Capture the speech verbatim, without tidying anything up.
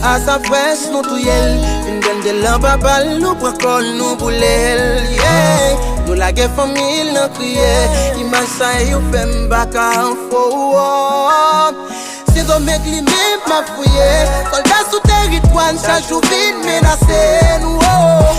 Asa frèch nou touye l. Vin blende lan papa l, nou pran kò l, nou boule l, yeah. Nou lage fanmi l nan kriye. Imaj sa yo fè m pa ka anfo. Sendomeng li menm m ap fouye. Sòlda sou teritwa n chak jou vin menase nou.